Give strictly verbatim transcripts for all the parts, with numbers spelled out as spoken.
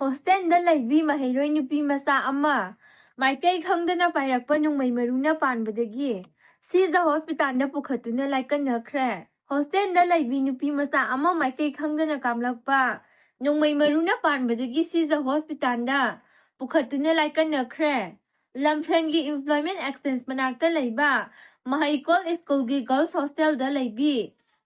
ꯍꯣꯁꯇꯦꯜꯗ ꯂꯩꯕꯤ ꯃꯍꯩꯔꯣꯏ ꯅꯨꯄꯤ ꯃꯆꯥ ꯑꯃ ꯃꯥꯏꯀꯩ ꯈꯪꯗꯅ ꯄꯥꯏꯔꯛꯄ ꯅꯣꯡꯃꯩ ꯃꯔꯨꯅ ꯄꯥꯟꯕꯗꯒꯤ ꯁꯤꯖ ꯍꯣꯁꯄꯤꯇꯥꯜꯗ ꯄꯨꯈꯠꯇꯨꯅ ꯂꯥꯏꯀꯠꯅꯈ꯭ꯔꯦ꯫ ꯍꯣꯁꯇꯦꯜꯗ ꯂꯩꯕꯤ ꯅꯨꯄꯤ ꯃꯆꯥ ꯑꯃ ꯃꯥꯏꯀꯩ ꯈꯪꯗꯅ ꯀꯥꯝꯂꯛꯄ ꯅꯣꯡꯃꯩ ꯃꯔꯨꯅ ꯄꯥꯟꯕꯗꯒꯤ ꯁꯤꯖ ꯍꯣꯁꯄꯤꯇꯥꯜꯗ ꯄꯨꯈꯠꯇꯨꯅ ꯂꯥꯏꯀꯠꯅꯈ꯭ꯔꯦ꯫ ꯂꯝꯐꯦꯜꯒꯤ employment exchange ꯃꯅꯥꯛꯇ ꯂꯩꯕ ꯃꯍꯩꯀꯣꯜ ꯁ꯭ꯀꯨꯜꯒꯤ girls hostelꯗ ꯂꯩꯕꯤ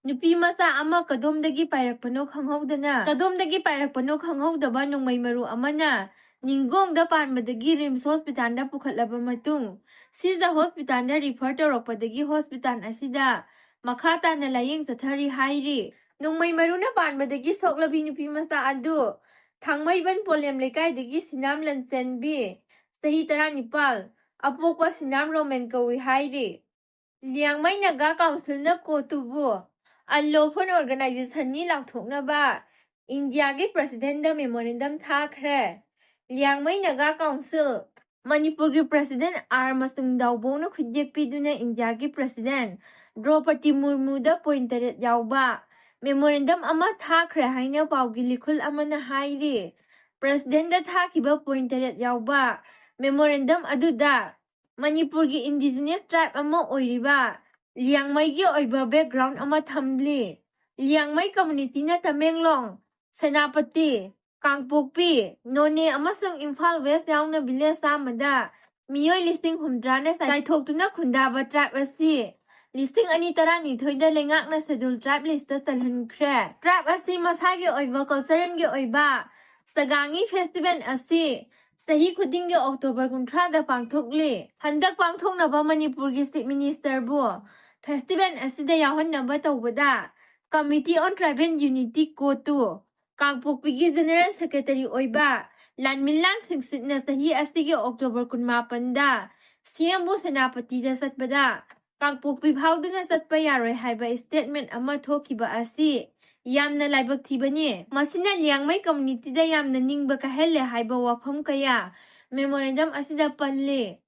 ꯅꯨꯄꯤ ꯃꯆꯥ ꯑꯃ ꯀꯗꯣꯝꯗꯒꯤ ꯄꯥꯏꯔꯛꯄꯅꯣ ꯈꯪꯍꯧꯗꯅ, ꯀꯗꯣꯝꯗꯒꯤ ꯄꯥꯏꯔꯛꯄꯅꯣ ꯈꯪꯍꯧꯗꯕ ꯅꯣꯡꯃꯩ ꯃꯔꯨ ꯑꯃꯅ ꯅꯤꯡꯒꯣꯡꯗ ꯄꯥꯟꯕꯗꯒꯤ ꯔꯤꯝꯁ ꯍꯣꯁꯄꯤꯇꯥꯜꯗ ꯄꯨꯈꯠꯂꯕ ꯃꯇꯨꯡ, ꯁꯤꯖ ꯍꯣꯁꯄꯤꯇꯥꯜꯗ refer ꯇꯧꯔꯛꯄꯗꯒꯤ ꯍꯣꯁꯄꯤꯇꯥꯜ ꯑꯁꯤꯗ ꯃꯈꯥ ꯇꯥꯅ ꯂꯥꯌꯦꯡ ꯆꯠꯊꯔꯤ ꯍꯥꯏꯔꯤ꯫ ꯅꯣꯡꯃꯩ ꯃꯔꯨꯅ ꯄꯥꯟꯕꯗꯒꯤ ꯁꯣꯛꯂꯕꯤ ꯅꯨꯄꯤ ꯃꯆꯥ ꯑꯗꯨ ꯊꯥꯡꯃꯩꯕꯟ ꯄꯣꯂꯦꯝ ꯂꯩꯀꯥꯏꯗꯒꯤ ꯁꯤꯅꯥꯝ ꯂꯟꯆꯦꯟꯕꯤ, ꯆꯍꯤ ꯇꯔꯥꯅꯤꯄꯥꯜ, ꯑꯄꯣꯛꯄ ꯁꯤꯅꯥꯝ ꯔꯣꯃꯦꯟ ꯀꯧꯏ ꯍꯥꯏꯔꯤ꯫ ꯂꯤꯌꯥꯡꯃꯩ ꯅꯥꯒꯥ ꯀꯥꯎꯟꯁꯤꯜꯅ ꯀꯣꯇꯨꯕꯨ unlawful organizationꯅꯤ ꯂꯥꯎꯊꯣꯛꯅꯕ ꯏꯟꯗꯤꯌꯥꯒꯤ presidentꯗ memorandum ꯊꯥꯈ꯭ꯔꯦ꯫ ꯂꯤꯌꯥꯡꯃꯩ ꯅꯥꯒꯥ ꯀꯥꯎꯟꯁꯤꯜ, ꯃꯅꯤꯄꯨꯔꯒꯤ president ꯑꯥꯔ ꯃꯆꯨꯝ ꯗꯥꯎꯕꯣꯡꯅ ꯈꯨꯠꯌꯦꯛ ꯄꯤꯗꯨꯅ ꯏꯟꯗꯤꯌꯥꯒꯤ president ꯗ꯭ꯔꯧꯄꯗꯤ ꯃꯨꯔꯃꯨꯗ point ꯇꯔꯦꯠ ꯌꯥꯎꯕ memorandum ꯑꯃ ꯊꯥꯈ꯭ꯔꯦ ꯍꯥꯏꯅ ꯄꯥꯎꯒꯤ ꯂꯤꯈꯨꯜ ꯑꯃꯅ ꯍꯥꯏꯔꯤ꯫ Presidentꯗ ꯊꯥꯈꯤꯕ point ꯇꯔꯦꯠ ꯌꯥꯎꯕ memorandum ꯑꯗꯨꯗ ꯃꯅꯤꯄꯨꯔꯒꯤ indigenous tribe ꯑꯃ ꯑꯣꯏꯔꯤꯕ ꯂꯤꯌꯥꯡꯃꯩꯒꯤ ꯑꯣꯏꯕ background ꯑꯃ ꯊꯝꯂꯤ꯫ ꯂꯤꯌꯥꯡꯃꯩ communityꯅ ꯇꯃꯦꯡꯂꯣꯡ, ꯁꯦꯅꯥꯄꯇꯤ, ꯀꯥꯡꯄꯣꯛꯄꯤ, ꯅꯣꯅꯦ ꯑꯃꯁꯨꯡ ꯏꯝꯐꯥꯜ West ꯌꯥꯎꯅ village ꯆꯥꯝꯃꯗ ꯃꯤꯑꯣꯏ ꯂꯤꯁꯤꯡ ꯍꯨꯝꯗ꯭ꯔꯥꯅ ꯆꯥꯏꯊꯣꯛꯇꯨꯅ ꯈꯨꯟꯗꯥꯕ tribe ꯑꯁꯤ ꯂꯤꯁꯤꯡ ꯑꯅꯤ ꯇꯔꯥꯅꯤꯊꯣꯏꯗ ꯂꯩꯉꯥꯛꯅ schedule tribe listꯇ ꯆꯜꯍꯟꯈ꯭ꯔꯦ꯫ Tribe ꯑꯁꯤ ꯃꯁꯥꯒꯤ ꯑꯣꯏꯕ culturalꯒꯤ ꯑꯣꯏꯕ ꯁꯒꯥꯡꯒꯤ festival ꯑꯁꯤ ꯆꯍꯤ ꯈꯨꯗꯤꯡꯒꯤ October ꯀꯨꯟꯊ꯭ꯔꯥꯗ ꯄꯥꯡꯊꯣꯛꯂꯤ꯫ ꯍꯟꯗꯛ ꯄꯥꯡꯊꯣꯛꯅꯕ ꯃꯅꯤꯄꯨꯔꯒꯤ Chief Ministerꯕꯨ festival ꯑꯁꯤꯗ ꯌꯥꯎꯍꯟꯅꯕ ꯇꯧꯕꯗ Committee on Tribal Unity ꯀꯣꯇꯨ, ꯀꯥꯡꯄꯣꯛꯄꯤꯒꯤ General Secretary ꯑꯣꯏꯕ ꯂꯥꯟꯃꯤꯂꯥꯟ ꯁꯤꯡꯁꯤꯠꯅ ꯆꯍꯤ ꯑꯁꯤꯒꯤ October ꯀꯨꯟꯃꯥꯄꯟꯗ CMꯕꯨ ꯁꯦꯅꯥꯄꯇꯤꯗ ꯆꯠꯄꯗ ꯀꯥꯡꯄꯣꯛꯄꯤ ꯐꯥꯎꯗꯨꯅ ꯆꯠꯄ ꯌꯥꯔꯣꯏ ꯍꯥꯏꯕ statement ꯑꯃ ꯊꯣꯛꯈꯤꯕ ꯑꯁꯤ ꯌꯥꯝꯅ ꯂꯥꯏꯕꯛ ꯊꯤꯕꯅꯤ꯫ ꯃꯁꯤꯅ ꯂꯤꯌꯥꯡꯃꯩ communityꯗ ꯌꯥꯝꯅ ꯅꯤꯡꯕ ꯀꯥꯏꯍꯜꯂꯦ ꯍꯥꯏꯕ ꯋꯥꯐꯝ ꯀꯌꯥ memorandum ꯑꯁꯤꯗ ꯄꯜꯂꯤ꯫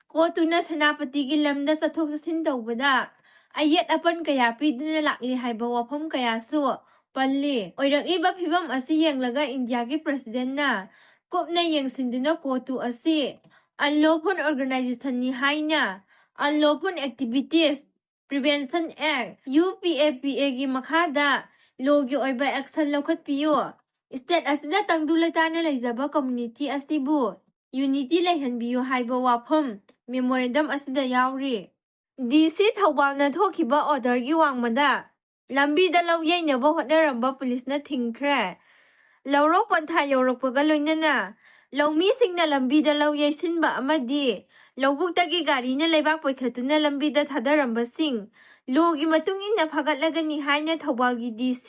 ꯀꯣꯇꯨꯅ ꯁꯦꯅꯥꯄꯇꯤꯒꯤ ꯂꯝꯗ ꯆꯠꯊꯣꯛ ꯆꯠꯁꯤꯟ ꯇꯧꯕꯗ ꯑꯌꯦꯠ ꯑꯄꯟ ꯀꯌꯥ ꯄꯤꯗꯨꯅ ꯂꯥꯛꯂꯤ ꯍꯥꯏꯕ ꯋꯥꯐꯝ ꯀꯌꯥꯁꯨ ꯄꯜꯂꯤ꯫ ꯑꯣꯏꯔꯛꯂꯤꯕ ꯐꯤꯕꯝ ꯑꯁꯤ ꯌꯦꯡꯂꯒ ꯏꯟꯗꯤꯌꯥꯒꯤ ꯄ꯭ꯔꯁꯤꯗꯦꯟꯅ ꯀꯨꯞꯅ ꯌꯦꯡꯁꯤꯟꯗꯨꯅ ꯀꯣꯇꯨ ꯑꯁꯤ unlawful organizationꯅꯤ ꯍꯥꯏꯅ Unlawful Activities Prevention Act, UPAPAꯒꯤ ꯃꯈꯥꯗ lawꯒꯤ ꯑꯣꯏꯕ action ꯂꯧꯈꯠꯄꯤꯌꯨ꯫ State ꯑꯁꯤꯗ ꯇꯪꯗꯨ ꯂꯩꯇꯥꯅ ꯂꯩꯖꯕ community ꯑꯁꯤꯕꯨ unity ꯂꯩꯍꯟꯕꯤꯌꯨ ꯍꯥꯏꯕ ꯋꯥꯐꯝ memorandum ꯑꯁꯤꯗ ꯌꯥꯎꯔꯤ꯫ DC ꯊꯧꯕꯥꯜꯅ ꯊꯣꯛꯈꯤꯕ orderꯒꯤ ꯋꯥꯡꯃꯗ ꯂꯝꯕꯤꯗ ꯂꯧ ꯌꯩꯅꯕ ꯍꯣꯠꯅꯔꯝꯕ ꯄꯨꯂꯤꯁꯅ ꯊꯤꯡꯈ꯭ꯔꯦ꯫ ꯂꯧꯔꯣꯛ ꯄꯟꯊꯥ ꯌꯧꯔꯛꯄꯒ ꯂꯣꯏꯅꯅ ꯂꯧꯃꯤꯁꯤꯡꯅ ꯂꯝꯕꯤꯗ ꯂꯧ ꯌꯩꯁꯤꯟꯕ ꯑꯃꯗꯤ ꯂꯧꯕꯨꯛꯇꯒꯤ ꯒꯥꯔꯤꯅ ꯂꯩꯕꯥꯛ ꯄꯣꯏꯈꯠꯇꯨꯅ ꯂꯝꯕꯤꯗ ꯊꯥꯗꯔꯝꯕꯁꯤꯡ lawꯒꯤ ꯃꯇꯨꯡ ꯏꯟꯅ ꯐꯥꯒꯠꯂꯒꯅꯤ ꯍꯥꯏꯅ ꯊꯧꯕꯥꯜꯒꯤ DC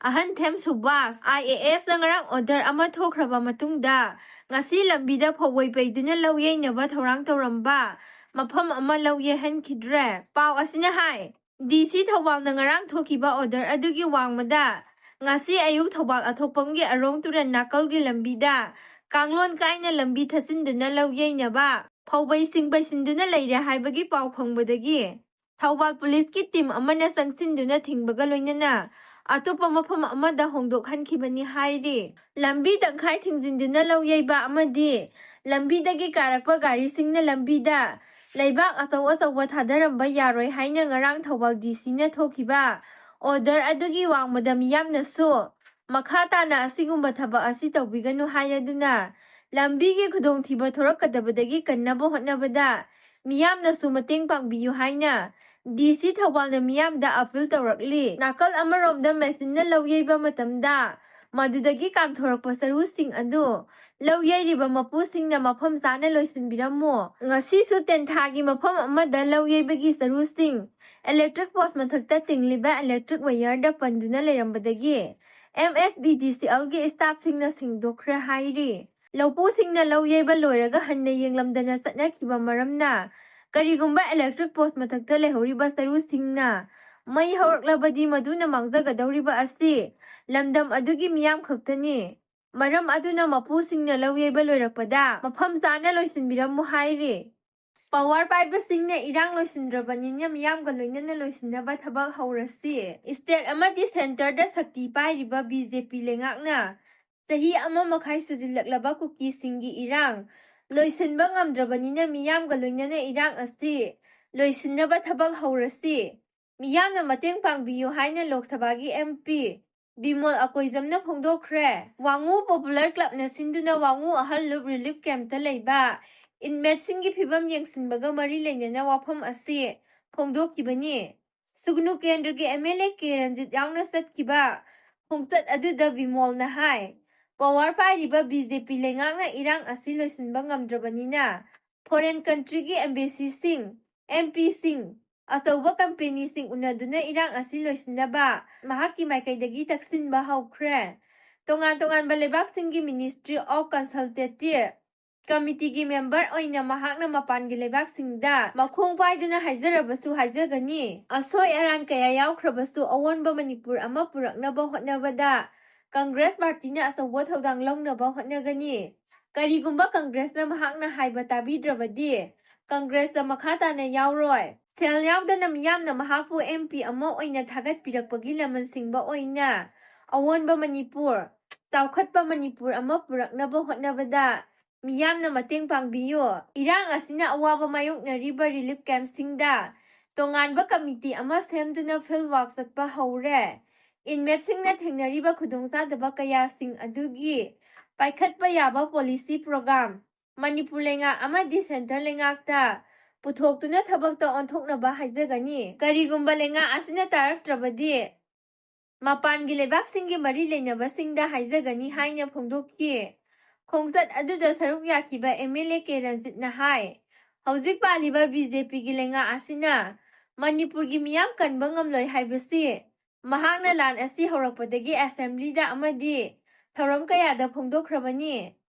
ꯑꯍꯟꯊꯦꯝ ꯁꯨꯕꯥꯁ, IASꯅ ꯉꯔꯥꯡ order ꯑꯃ ꯊꯣꯛꯈ꯭ꯔꯕ ꯃꯇꯨꯡꯗ ꯉꯁꯤ ꯂꯝꯕꯤꯗ ꯐꯧꯕꯣꯏ ꯄꯩꯗꯨꯅ ꯂꯧ ꯌꯩꯅꯕ ꯊꯧꯔꯥꯡ ꯇꯧꯔꯝꯕ ꯃꯐꯝ ꯑꯃ ꯂꯧ ꯌꯩꯍꯟꯈꯤꯗ꯭ꯔꯦ꯫ ꯄꯥꯎ ꯑꯁꯤꯅ ꯍꯥꯏ, DC ꯊꯧꯕꯥꯜꯅ ꯉꯔꯥꯡ ꯊꯣꯛꯈꯤꯕ order ꯑꯗꯨꯒꯤ ꯋꯥꯡꯃꯗ ꯉꯁꯤ ꯑꯌꯨꯛ ꯊꯧꯕꯥꯜ ꯑꯊꯣꯛꯄꯝꯒꯤ ꯑꯔꯣꯡ ꯇꯨꯔꯦꯜ ꯅꯥꯀꯜꯒꯤ ꯂꯝꯕꯤꯗ ꯀꯥꯡꯂꯣꯟ ꯀꯥꯏꯅ ꯂꯝꯕꯤ ꯊꯠꯆꯤꯟꯗꯨꯅ ꯂꯧ ꯌꯩꯅꯕ ꯐꯧꯕꯩꯁꯤꯡ ꯄꯩꯁꯤꯟꯗꯨꯅ ꯂꯩꯔꯦ ꯍꯥꯏꯕꯒꯤ ꯄꯥꯎ ꯐꯪꯕꯗꯒꯤ ꯊꯧꯕꯥꯜ ꯄꯨꯂꯤꯁꯀꯤ team ꯑꯃꯅ ꯆꯪꯁꯤꯟꯗꯨꯅ ꯊꯤꯡꯕꯒ ꯂꯣꯏꯅꯅ ꯑꯇꯣꯞꯄ ꯃꯐꯝ ꯑꯃꯗ ꯍꯣꯡꯗꯣꯛꯍꯟꯈꯤꯕꯅꯤ ꯍꯥꯏꯔꯤ꯫ ꯂꯝꯕꯤ ꯇꯪꯈꯥꯏ ꯊꯤꯡꯖꯤꯟꯗꯨꯅ ꯂꯧ ꯌꯩꯕ ꯑꯃꯗꯤ ꯂꯝꯕꯤꯗꯒꯤ ꯀꯥꯔꯛꯄ ꯒꯥꯔꯤꯁꯤꯡꯅ ꯂꯝꯕꯤꯗ ꯂꯩꯕꯥꯛ ꯑꯆꯧ ꯑꯆꯧꯕ ꯊꯥꯗꯔꯝꯕ ꯌꯥꯔꯣꯏ ꯍꯥꯏꯅ ꯉꯔꯥꯡ ꯊꯧꯕꯥꯜ DCꯅ ꯊꯣꯛꯈꯤꯕ order ꯑꯗꯨꯒꯤ ꯋꯥꯡꯃꯗ ꯃꯤꯌꯥꯝꯅꯁꯨ ꯃꯈꯥ ꯇꯥꯅ ꯑꯁꯤꯒꯨꯝꯕ ꯊꯕꯛ ꯑꯁꯤ ꯇꯧꯕꯤꯒꯅꯨ ꯍꯥꯏꯔꯗꯨꯅ ꯂꯝꯕꯤꯒꯤ ꯈꯨꯗꯣꯡꯊꯤꯕ ꯊꯣꯔꯛꯀꯗꯕꯗꯒꯤ ꯀꯟꯅꯕ ꯍꯣꯠꯅꯕꯗ ꯃꯤꯌꯥꯝꯅꯁꯨ ꯃꯇꯦꯡ ꯄꯥꯡꯕꯤꯌꯨ ꯍꯥꯏꯅ DC ꯊꯧꯕꯥꯜꯅ ꯃꯤꯌꯥꯝꯗ appeal ꯇꯧꯔꯛꯂꯤ꯫ ꯅꯥꯀꯜ ꯑꯃꯔꯣꯝꯗ machineꯅ ꯂꯧ ꯌꯩꯕ ꯃꯇꯝꯗ ꯃꯗꯨꯗꯒꯤ ꯀꯥꯝꯊꯣꯔꯛꯄ ꯆꯔꯨꯁꯤꯡ ꯑꯗꯨ ꯂꯧ ꯌꯩꯔꯤꯕ ꯃꯄꯨꯁꯤꯡꯅ ꯃꯐꯝ ꯆꯥꯅ ꯂꯣꯏꯁꯤꯟꯕꯤꯔꯝꯃꯨ꯫ ꯉꯁꯤꯁꯨ ꯇꯦꯟꯊꯥꯒꯤ ꯃꯐꯝ ꯑꯃꯗ ꯂꯧ ꯌꯩꯕꯒꯤ ꯆꯔꯨꯁꯤꯡ electric post ꯃꯊꯛꯇ ꯇꯤꯡꯂꯤꯕ electric wireꯗ ꯄꯟꯗꯨꯅ ꯂꯩꯔꯝꯕꯗꯒꯤ MSPDCLꯒꯤ staffꯁꯤꯡꯅ ꯁꯦꯡꯗꯣꯛꯈ꯭ꯔꯦ ꯍꯥꯏꯔꯤ꯫ ꯂꯧꯄꯨꯁꯤꯡꯅ ꯂꯧ ꯌꯩꯕ ꯂꯣꯏꯔꯒ ꯍꯟꯅ ꯌꯦꯡꯂꯝꯗꯅ ꯆꯠꯅꯈꯤꯕ ꯃꯔꯝꯅ ꯀꯔꯤꯒꯨꯝꯕ electric post ꯃꯊꯛꯇ ꯂꯩꯍꯧꯔꯤꯕ ꯆꯔꯨꯁꯤꯡꯅ ꯃꯩ ꯍꯧꯔꯛꯂꯕꯗꯤ ꯃꯗꯨꯅ ꯃꯥꯡꯖꯒꯗꯧꯔꯤꯕ ꯑꯁꯤ ꯂꯝꯗꯝ ꯑꯗꯨꯒꯤ ꯃꯤꯌꯥꯝ ꯈꯛꯇꯅꯤ꯫ ꯃꯔꯝ ꯑꯗꯨꯅ ꯃꯄꯨꯁꯤꯡꯅ ꯂꯧ ꯌꯩꯕ ꯂꯣꯏꯔꯛꯄꯗ ꯃꯐꯝ ꯆꯥꯅ ꯂꯣꯏꯁꯤꯟꯕꯤꯔꯝꯃꯨ ꯍꯥꯏꯔꯤ꯫ ꯄꯋꯥꯔ ꯄꯥꯏꯕꯁꯤꯡꯅ ꯏꯔꯥꯡ ꯂꯣꯏꯁꯤꯟꯗ꯭ꯔꯕꯅꯤꯅ ꯃꯤꯌꯥꯝꯒ ꯂꯣꯏꯅꯅ ꯂꯣꯏꯁꯤꯟꯅꯕ ꯊꯕꯛ ꯍꯧꯔꯁꯤ꯫ ꯁ꯭ꯇꯦꯠ ꯑꯃꯗꯤ ꯁꯦꯟꯇꯔꯗ ꯁꯛꯇꯤ ꯄꯥꯏꯔꯤꯕ ꯕꯤ ꯖꯦ ꯄꯤ ꯂꯩꯉꯥꯛꯅ ꯆꯍꯤ ꯑꯃ ꯃꯈꯥꯏ ꯁꯨꯖꯤꯜꯂꯛꯂꯕ ꯀꯨꯀꯤꯁꯤꯡꯒꯤ ꯏꯔꯥꯡ ꯂꯣꯏꯁꯤꯟꯕ ꯉꯝꯗ꯭ꯔꯕꯅꯤꯅ ꯃꯤꯌꯥꯝꯒ ꯂꯣꯏꯅꯅ ꯏꯔꯥꯡ ꯑꯁꯤ ꯂꯣꯏꯁꯤꯟꯅꯕ ꯊꯕꯛ ꯍꯧꯔꯁꯤ꯫ ꯃꯤꯌꯥꯝꯅ ꯃꯇꯦꯡ ꯄꯥꯡꯕꯤꯌꯨ ꯍꯥꯏꯅ ꯂꯣꯛ ꯁꯚꯥꯒꯤ ꯑꯦꯝ ꯄꯤ ꯕꯤꯃꯣꯜ ꯑꯀꯣꯏꯖꯝꯅ ꯐꯣꯡꯗꯣꯛꯈ꯭ꯔꯦ꯫ ꯋꯥꯉꯨ ꯄꯣꯄꯨꯂꯔ ꯀ꯭ꯂꯕꯅ ꯁꯤꯟꯗꯨꯅ ꯋꯥꯉꯨ ꯑꯍꯜ ꯂꯨꯞ ꯔꯤꯂꯤꯐ ꯀꯦꯝꯞꯇ ꯂꯩꯕ ꯏꯟꯃꯦꯠꯁꯤꯡꯒꯤ ꯐꯤꯕꯝ ꯌꯦꯡꯁꯤꯟꯕꯒ ꯃꯔꯤ ꯂꯩꯅꯅ ꯋꯥꯐꯝ ꯑꯁꯤ ꯐꯣꯡꯗꯣꯛꯈꯤꯕꯅꯤ꯫ ꯁꯨꯒꯅꯨ ꯀꯦꯟꯗ꯭ꯔꯒꯤ M L A K Ranjit ꯌꯥꯎꯅ ꯆꯠꯈꯤꯕ ꯈꯣꯡꯆꯠ ꯑꯗꯨꯗ ꯕꯤꯃꯣꯜꯅ ꯍꯥꯏ, ꯄꯋꯥꯔ ꯄꯥꯏꯔꯤꯕ ꯕꯤ ꯖꯦ ꯄꯤ ꯂꯩꯉꯥꯛꯅ ꯏꯔꯥꯡ ꯑꯁꯤ ꯂꯣꯏꯁꯤꯟꯕ ꯉꯝꯗ꯭ꯔꯕꯅꯤꯅ ꯐꯣꯔꯦꯟ ꯀꯟꯇ꯭ꯔꯤꯒꯤ ꯑꯦꯝꯕꯦꯁꯤꯁꯤꯡ, ꯑꯦꯝ ꯄꯤꯁꯤꯡ, ꯑꯆꯧꯕ ꯀꯝꯄꯦꯅꯤꯁꯤꯡ ꯎꯅꯗꯨꯅ ꯏꯔꯥꯡ ꯑꯁꯤ ꯂꯣꯏꯁꯤꯟꯅꯕ ꯃꯍꯥꯛꯀꯤ ꯃꯥꯏꯀꯩꯗꯒꯤ ꯇꯛꯁꯤꯟꯕ ꯍꯧꯈ꯭ꯔꯦ꯫ ꯇꯣꯉꯥꯟ ꯇꯣꯉꯥꯟꯕ ꯂꯩꯕꯥꯛꯁꯤꯡꯒꯤ ꯃꯤꯅꯤꯁꯇ꯭ꯔꯤ ꯑꯣꯐ ꯀꯟꯁꯜꯇꯦꯇꯤꯚ ꯀꯃꯤꯇꯤꯒꯤ ꯃꯦꯝꯕꯔ ꯑꯣꯏꯅ ꯃꯍꯥꯛꯅ ꯃꯄꯥꯟꯒꯤ ꯂꯩꯕꯥꯛꯁꯤꯡꯗ ꯃꯈꯣꯡ ꯄꯥꯏꯗꯨꯅ ꯍꯥꯏꯖꯔꯕꯁꯨ ꯍꯥꯏꯖꯒꯅꯤ, ꯑꯁꯣꯏ ꯑꯔꯥꯟ ꯀꯌꯥ ꯌꯥꯎꯈ꯭ꯔꯕꯁꯨ ꯑꯑꯣꯟꯕ ꯃꯅꯤꯄꯨꯔ ꯑꯃ ꯄꯨꯔꯛꯅꯕ ꯍꯣꯠꯅꯕꯗ ꯀꯪꯒ꯭ꯔꯦꯁ ꯄꯥꯔꯇꯤꯅ ꯑꯆꯧꯕ ꯊꯧꯗꯥꯡ ꯂꯧꯅꯕ ꯍꯣꯠꯅꯒꯅꯤ꯫ ꯀꯔꯤꯒꯨꯝꯕ ꯀꯪꯒ꯭ꯔꯦꯁꯅ ꯃꯍꯥꯛꯅ ꯍꯥꯏꯕ ꯇꯥꯕꯤꯗ꯭ꯔꯕꯗꯤ ꯀꯪꯒ꯭ꯔꯦꯁꯇ ꯃꯈꯥ ꯇꯥꯅ ꯌꯥꯎꯔꯣꯏ꯫ ꯁꯦꯜ ꯌꯥꯎꯗꯅ ꯃꯤꯌꯥꯝꯅ ꯃꯍꯥꯛꯄꯨ ꯑꯦꯝ ꯄꯤ ꯑꯃ ꯑꯣꯏꯅ ꯊꯥꯒꯠꯄꯤꯔꯛꯄꯒꯤ ꯂꯃꯟ ꯁꯤꯡꯕ ꯑꯣꯏꯅ ꯑꯑꯣꯟꯕ ꯃꯅꯤꯄꯨꯔ, ꯆꯥꯎꯈꯠꯄ ꯃꯅꯤꯄꯨꯔ ꯑꯃ ꯄꯨꯔꯛꯅꯕ ꯍꯣꯠꯅꯕꯗ ꯃꯤꯌꯥꯝꯅ ꯃꯇꯦꯡ ꯄꯥꯡꯕꯤꯌꯨ꯫ ꯏꯔꯥꯡ ꯑꯁꯤꯅ ꯑꯋꯥꯕ ꯃꯥꯌꯣꯛꯅꯔꯤꯕ ꯔꯤꯂꯤꯐ ꯀꯦꯝꯞꯁꯤꯡꯗ ꯇꯣꯉꯥꯟꯕ ꯀꯃꯤꯇꯤ ꯑꯃ ꯁꯦꯝꯗꯨꯅ ꯐꯤꯜꯗ ꯋꯥꯔꯛ ꯆꯠꯄ ꯍꯧꯔꯦ꯫ ꯏꯟꯃꯦꯠꯁꯤꯡꯅ ꯊꯦꯡꯅꯔꯤꯕ ꯈꯨꯗꯣꯡꯆꯥꯗꯕ ꯀꯌꯥꯁꯤꯡ ꯑꯗꯨꯒꯤ ꯄꯥꯏꯈꯠꯄ ꯌꯥꯕ ꯄꯣꯂꯤꯁꯤ ꯄ꯭ꯔꯣꯒ꯭ꯔꯥꯝ ꯃꯅꯤꯄꯨꯔ ꯂꯩꯉꯥꯛ ꯑꯃꯗꯤ ꯁꯦꯟꯇꯔ ꯂꯩꯉꯥꯛꯇ ꯄꯨꯊꯣꯛꯇꯨꯅ ꯊꯕꯛꯇ ꯑꯣꯟꯊꯣꯛꯅꯕ ꯍꯥꯏꯖꯒꯅꯤ꯫ ꯀꯔꯤꯒꯨꯝꯕ ꯂꯩꯉꯥꯛ ꯑꯁꯤꯅ ꯇꯥꯔꯛꯇ꯭ꯔꯕꯗꯤ ꯃꯄꯥꯟꯒꯤ ꯂꯩꯕꯥꯛꯁꯤꯡꯒꯤ ꯃꯔꯤ ꯂꯩꯅꯕꯁꯤꯡꯗ ꯍꯥꯏꯖꯒꯅꯤ ꯍꯥꯏꯅ ꯐꯣꯡꯗꯣꯛꯈꯤ꯫ ꯈꯣꯡꯆꯠ ꯑꯗꯨꯗ ꯁꯔꯨꯛ ꯌꯥꯈꯤꯕ ꯑꯦꯝ ꯑꯦꯜ ꯑꯦ ꯀꯦ ꯔꯟꯖꯤꯠꯅ ꯍꯥꯏ, ꯍꯧꯖꯤꯛ ꯄꯥꯜꯂꯤꯕ ꯕꯤ ꯖꯦ ꯄꯤꯒꯤ ꯂꯩꯉꯥꯛ ꯑꯁꯤꯅ ꯃꯅꯤꯄꯨꯔꯒꯤ ꯃꯤꯌꯥꯝ ꯀꯟꯕ ꯉꯝꯂꯣꯏ ꯍꯥꯏꯕꯁꯤ ꯃꯍꯥꯛꯅ ꯂꯥꯟ ꯑꯁꯤ ꯍꯧꯔꯛꯄꯗꯒꯤ ꯑꯦꯁꯦꯝꯕ꯭ꯂꯤꯗ ꯑꯃꯗꯤ ꯊꯧꯔꯝ ꯀꯌꯥꯗ ꯐꯣꯡꯗꯣꯛꯈ꯭ꯔꯕꯅꯤ꯫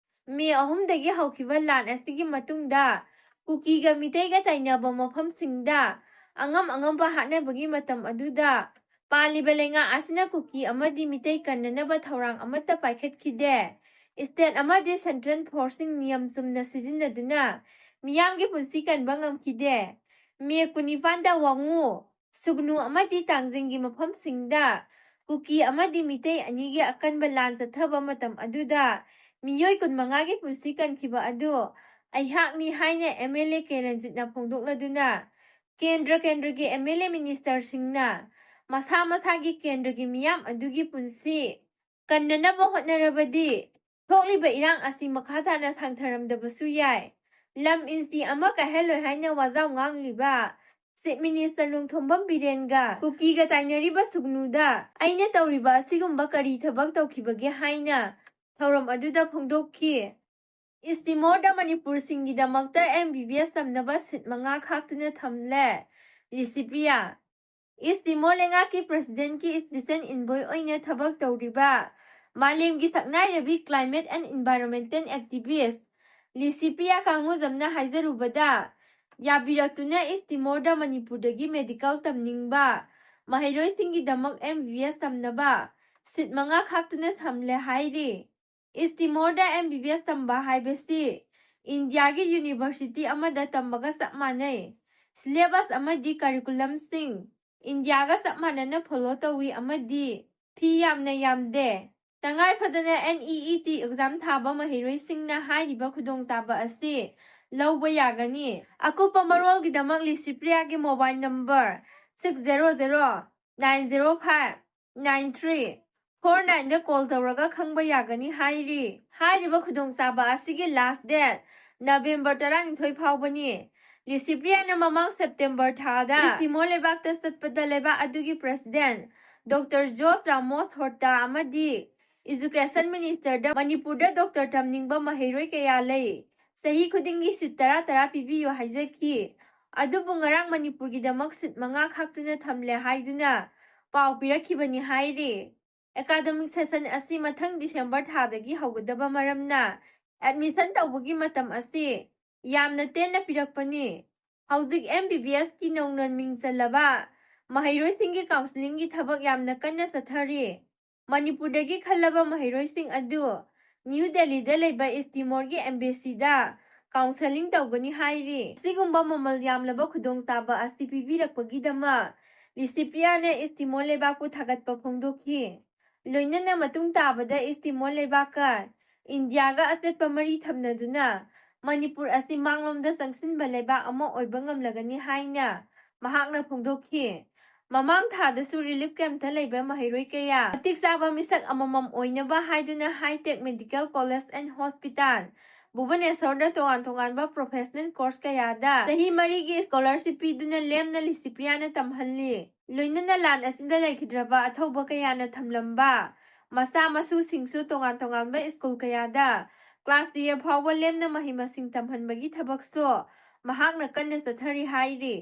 ꯃꯦ ꯑꯍꯨꯝꯗꯒꯤ ꯍꯧꯈꯤꯕ ꯂꯥꯟ ꯑꯁꯤꯒꯤ ꯃꯇꯨꯡꯗ ꯀꯨꯀꯤꯒ ꯃꯤꯇꯩꯒ ꯇꯥꯏꯅꯕ ꯃꯐꯝꯁꯤꯡꯗ ꯑꯉꯝ ꯑꯉꯝꯕ ꯍꯥꯠꯅꯕꯒꯤ ꯃꯇꯝ ꯑꯗꯨꯗ ꯄꯥꯜꯂꯤꯕ ꯂꯩꯉꯥꯛ ꯑꯁꯤꯅ ꯀꯨꯀꯤ ꯑꯃꯗꯤ ꯃꯤꯇꯩ ꯀꯟꯅꯅꯕ ꯊꯧꯔꯥꯡ ꯑꯃꯠꯇ ꯄꯥꯏꯈꯠꯈꯤꯗꯦ꯫ state ꯑꯃꯗꯤ central forceꯁꯤꯡ ꯅꯤꯌꯝ ꯆꯨꯝꯅ ꯁꯤꯖꯤꯟꯅꯗꯨꯅ ꯃꯤꯌꯥꯝꯒꯤ ꯄꯨꯟꯁꯤ ꯀꯟꯕ ꯉꯝꯈꯤꯗꯦ꯫ ꯃꯦ ꯀꯨꯟꯅꯤꯄꯥꯟꯗ ꯋꯥꯉꯨ, ꯁꯨꯒꯅꯨ ꯑꯃꯗꯤ ꯇꯥꯡꯖꯤꯡꯒꯤ ꯃꯐꯝꯁꯤꯡꯗ ꯀꯨꯀꯤ ꯑꯃꯗꯤ ꯃꯤꯇꯩ ꯑꯅꯤꯒꯤ ꯑꯀꯟꯕ ꯂꯥꯟ ꯆꯠꯊꯕ ꯃꯇꯝ ꯑꯗꯨꯗ ꯃꯤꯑꯣꯏ ꯀꯨꯟꯃꯉꯥꯒꯤ ꯄꯨꯟꯁꯤ ꯀꯟꯈꯤꯕ ꯑꯗꯨ ꯑꯩꯍꯥꯛꯅꯤ ꯍꯥꯏꯅ M L A ꯀꯦ ꯔꯟꯖꯤꯠꯅ ꯐꯣꯡꯗꯣꯛꯂꯗꯨꯅ ꯀꯦꯟꯗ꯭ꯔ ꯀꯦꯟꯗ꯭ꯔꯒꯤ M L A ministerꯁꯤꯡꯅ ꯃꯁꯥ ꯃꯁꯥꯒꯤ ꯀꯦꯟꯗ꯭ꯔꯒꯤ ꯃꯤꯌꯥꯝ ꯑꯗꯨꯒꯤ ꯄꯨꯟꯁꯤ ꯀꯟꯅꯅꯕ ꯍꯣꯠꯅꯔꯕꯗꯤ ꯊꯣꯛꯂꯤꯕ ꯏꯔꯥꯡ ꯑꯁꯤ ꯃꯈꯥ ꯇꯥꯅ ꯁꯥꯡꯊꯔꯝꯗꯕꯁꯨ ꯌꯥꯏ꯫ ꯂꯝ ꯏꯟꯆꯤ ꯑꯃ ꯀꯥꯏꯍꯜꯂꯣꯏ ꯍꯥꯏꯅ ꯋꯥꯖꯥꯎ ꯉꯥꯡꯂꯤꯕ Chief Minister ꯅꯣꯡꯊꯣꯝꯕꯝ ꯕꯤꯔꯦꯟꯒ ꯀꯨꯀꯤꯒ ꯇꯥꯏꯅꯔꯤꯕ ꯁꯨꯒꯅꯨꯗ ꯑꯩꯅ ꯇꯧꯔꯤꯕ ꯑꯁꯤꯒꯨꯝꯕ ꯀꯔꯤ ꯊꯕꯛ ꯇꯧꯈꯤꯕꯒꯦ ꯍꯥꯏꯅ ꯊꯧꯔꯝ ꯑꯗꯨꯗ ꯐꯣꯡꯗꯣꯛꯈꯤ꯫ East Timorꯗ ꯃꯅꯤꯄꯨꯔꯁꯤꯡꯒꯤꯗꯃꯛꯇ M B B S ꯇꯝꯅꯕ seat ꯃꯉꯥ ꯈꯥꯛꯇꯨꯅ ꯊꯝꯂꯦ꯫ ꯂꯤꯁꯤꯄ꯭ꯔꯤꯌꯥ, East Timor ꯂꯩꯉꯥꯛꯀꯤ Presidentꯀꯤ special envoy ꯑꯣꯏꯅ ꯊꯕꯛ ꯇꯧꯔꯤꯕ ꯃꯥꯂꯦꯝꯒꯤ ꯁꯛꯅꯥꯏꯔꯕꯤ climate and environmental activist Licypriya ꯀꯥꯡꯉꯨꯖꯝꯅ ꯍꯥꯏꯖꯔꯨꯕꯗ, ꯌꯥꯕꯤꯔꯛꯇꯨꯅ East Timorꯗ ꯃꯅꯤꯄꯨꯔꯗꯒꯤ medical ꯇꯝꯅꯤꯡꯕ ꯃꯍꯩꯔꯣꯏꯁꯤꯡꯒꯤꯗꯃꯛ M B B S ꯇꯝꯅꯕ seat ꯃꯉꯥ ꯈꯥꯛꯇꯨꯅ ꯊꯝꯂꯦ ꯍꯥꯏꯔꯤ꯫ East Timorꯗ M B B S ꯇꯝꯕ ꯍꯥꯏꯕꯁꯤ ꯏꯟꯗꯤꯌꯥꯒꯤ university ꯑꯃꯗ ꯇꯝꯕꯒ ꯆꯞ ꯃꯥꯟꯅꯩ꯫ Syllabus ꯑꯃꯗꯤ curriculumꯁꯤꯡ ꯏꯟꯗꯤꯌꯥꯒ ꯆꯞ ꯃꯥꯟꯅꯅ follow ꯇꯧꯏ ꯑꯃꯗꯤ fee ꯌꯥꯝꯅ ꯌꯥꯝꯗꯦ꯫ ꯇꯉꯥꯏ ꯐꯗꯅ N E E T exam ꯊꯥꯕ ꯃꯍꯩꯔꯣꯏꯁꯤꯡꯅ ꯍꯥꯏꯔꯤꯕ ꯈꯨꯗꯣꯡꯆꯥꯕ ꯑꯁꯤ ꯂꯧꯕ ꯌꯥꯒꯅꯤ꯫ ꯑꯀꯨꯞꯄ ꯃꯔꯣꯜꯒꯤꯗꯃꯛ ꯂꯤꯁꯤꯄ꯭ꯔꯤꯌꯥꯒꯤ mobile number six zero zero nine zero five nine three four nineꯗ call ꯇꯧꯔꯒ ꯈꯪꯕ ꯌꯥꯒꯅꯤ ꯍꯥꯏꯔꯤ꯫ ꯍꯥꯏꯔꯤꯕ ꯈꯨꯗꯣꯡꯆꯥꯕ ꯑꯁꯤꯒꯤ last date November ꯇꯔꯥꯅꯤꯊꯣꯏ ꯐꯥꯎꯕꯅꯤ꯫ ꯂꯤꯁꯤꯄ꯭ꯔꯤꯌꯥꯅ ꯃꯃꯥꯡ September ꯊꯥꯗ East Timor ꯂꯩꯕꯥꯛꯇ ꯆꯠꯄꯗ ꯂꯩꯕꯥꯛ ꯑꯗꯨꯒꯤ President Doctor Jose Ramos Horta ꯑꯃꯗꯤ Education Ministerꯗ ꯃꯅꯤꯄꯨꯔꯗ doctor ꯇꯝꯅꯤꯡꯕ ꯃꯍꯩꯔꯣꯏ ꯀꯌꯥ ꯂꯩ, ꯆꯍꯤ ꯈꯨꯗꯤꯡꯒꯤ seat ꯇꯔꯥ ꯇꯔꯥ ꯄꯤꯕꯤꯌꯨ ꯍꯥꯏꯖꯈꯤ꯫ ꯑꯗꯨꯕꯨ ꯉꯔꯥꯡ ꯃꯅꯤꯄꯨꯔꯒꯤꯗꯃꯛ seat ꯃꯉꯥ ꯈꯥꯛꯇꯨꯅ ꯊꯝꯂꯦ ꯍꯥꯏꯗꯨꯅ ꯄꯥꯎ ꯄꯤꯔꯛꯈꯤꯕꯅꯤ ꯍꯥꯏꯔꯤ꯫ Academic session ꯑꯁꯤ ꯃꯊꯪ December ꯊꯥꯗꯒꯤ ꯍꯧꯒꯗꯕ ꯃꯔꯝꯅ admission ꯇꯧꯕꯒꯤ ꯃꯇꯝ ꯑꯁꯤ ꯌꯥꯝꯅ ꯇꯦꯟꯅ ꯄꯤꯔꯛꯄꯅꯤ꯫ ꯍꯧꯖꯤꯛ M B B Sꯀꯤ ꯅꯧꯅ ꯃꯤꯡ ꯆꯜꯂꯕ ꯃꯍꯩꯔꯣꯏꯁꯤꯡꯒꯤ counsellingꯒꯤ ꯊꯕꯛ ꯌꯥꯝꯅ ꯀꯟꯅ ꯆꯠꯊꯔꯤ꯫ ꯃꯅꯤꯄꯨꯔꯗꯒꯤ ꯈꯜꯂꯕ ꯃꯍꯩꯔꯣꯏꯁꯤꯡ ꯑꯗꯨ ꯅ꯭ꯌꯨ ꯗꯦꯜꯂꯤꯗ ꯂꯩꯕ ꯏꯁꯇꯤꯃꯣꯔꯒꯤ ꯑꯦꯝꯕꯦꯁꯤꯗ ꯀꯥꯎꯟꯁꯦꯂꯤꯡ ꯇꯧꯒꯅꯤ ꯍꯥꯏꯔꯤ꯫ ꯑꯁꯤꯒꯨꯝꯕ ꯃꯃꯜ ꯌꯥꯝꯂꯕ ꯈꯨꯗꯣꯡꯆꯥꯕ ꯑꯁꯤ ꯄꯤꯕꯤꯔꯛꯄꯒꯤꯗꯃꯛ ꯂꯤꯁꯤꯄ꯭ꯔꯤꯌꯥꯅ ꯏꯁꯇꯤꯃꯣꯔ ꯂꯩꯕꯥꯛꯄꯨ ꯊꯥꯒꯠꯄ ꯐꯣꯡꯗꯣꯛꯈꯤ꯫ ꯂꯣꯏꯅꯅ ꯃꯇꯨꯡ ꯇꯥꯕꯗ ꯏꯁꯇꯤꯃꯣꯔ ꯂꯩꯕꯥꯛꯀ ꯏꯟꯗꯤꯌꯥꯒ ꯑꯆꯦꯠꯄ ꯃꯔꯤ ꯊꯝꯅꯗꯨꯅ ꯃꯅꯤꯄꯨꯔ ꯑꯁꯤ ꯃꯥꯡꯂꯣꯝꯗ ꯆꯪꯁꯤꯟꯕ ꯂꯩꯕꯥꯛ ꯑꯃ ꯑꯣꯏꯕ ꯉꯝꯂꯒꯅꯤ ꯍꯥꯏꯅ ꯃꯍꯥꯛꯅ ꯐꯣꯡꯗꯣꯛꯈꯤ꯫ ꯃꯃꯥꯡ ꯊꯥꯗꯁꯨ ꯔꯤꯂꯤꯐ ꯀꯦꯝꯞꯇ ꯂꯩꯕ ꯃꯍꯩꯔꯣꯏ ꯀꯌꯥ ꯃꯇꯤꯛ ꯆꯥꯕ ꯃꯤꯁꯛ ꯑꯃꯃꯝ ꯑꯣꯏꯅꯕ ꯍꯥꯏꯗꯨꯅ ꯍꯥꯏꯇꯦꯛ ꯃꯦꯗꯤꯀꯦꯜ ꯀꯣꯂꯦꯖ ꯑꯦꯟ ꯍꯣꯁꯄꯤꯇꯥꯜ ꯚꯨꯕꯅꯦꯁꯣꯔꯗ ꯇꯣꯉꯥꯟ ꯇꯣꯉꯥꯟꯕ ꯄ꯭ꯔꯣꯐꯦꯁꯅꯦꯜ ꯀꯣꯔꯁ ꯀꯌꯥꯗ ꯆꯍꯤ ꯃꯔꯤꯒꯤ ꯁ꯭ꯀꯣꯂꯔꯁꯤꯞ ꯄꯤꯗꯨꯅ ꯂꯦꯝꯅ ꯂꯤꯁꯤꯄ꯭ꯔꯤꯌꯥꯅ ꯇꯝꯍꯜꯂꯤ꯫ ꯂꯣꯏꯅꯅ ꯂꯥꯟ ꯑꯁꯤꯗ ꯂꯩꯈꯤꯗ꯭ꯔꯕ ꯑꯊꯧꯕ ꯀꯌꯥꯅ ꯊꯝꯂꯝꯕ ꯃꯆꯥ ꯃꯁꯨꯁꯤꯡꯁꯨ ꯇꯣꯉꯥꯟ ꯇꯣꯉꯥꯟꯕ ꯁ꯭ꯀꯨꯜ ꯀꯌꯥꯗ ꯀ꯭ꯂꯥꯁ ꯇꯨꯌꯦꯜꯐ ꯐꯥꯎꯕ ꯂꯦꯝꯅ ꯃꯍꯩ ꯃꯁꯤꯡ ꯇꯝꯍꯟꯕꯒꯤ ꯊꯕꯛꯁꯨ ꯃꯍꯥꯛꯅ ꯀꯟꯅ ꯆꯠꯊꯔꯤ ꯍꯥꯏꯔꯤ꯫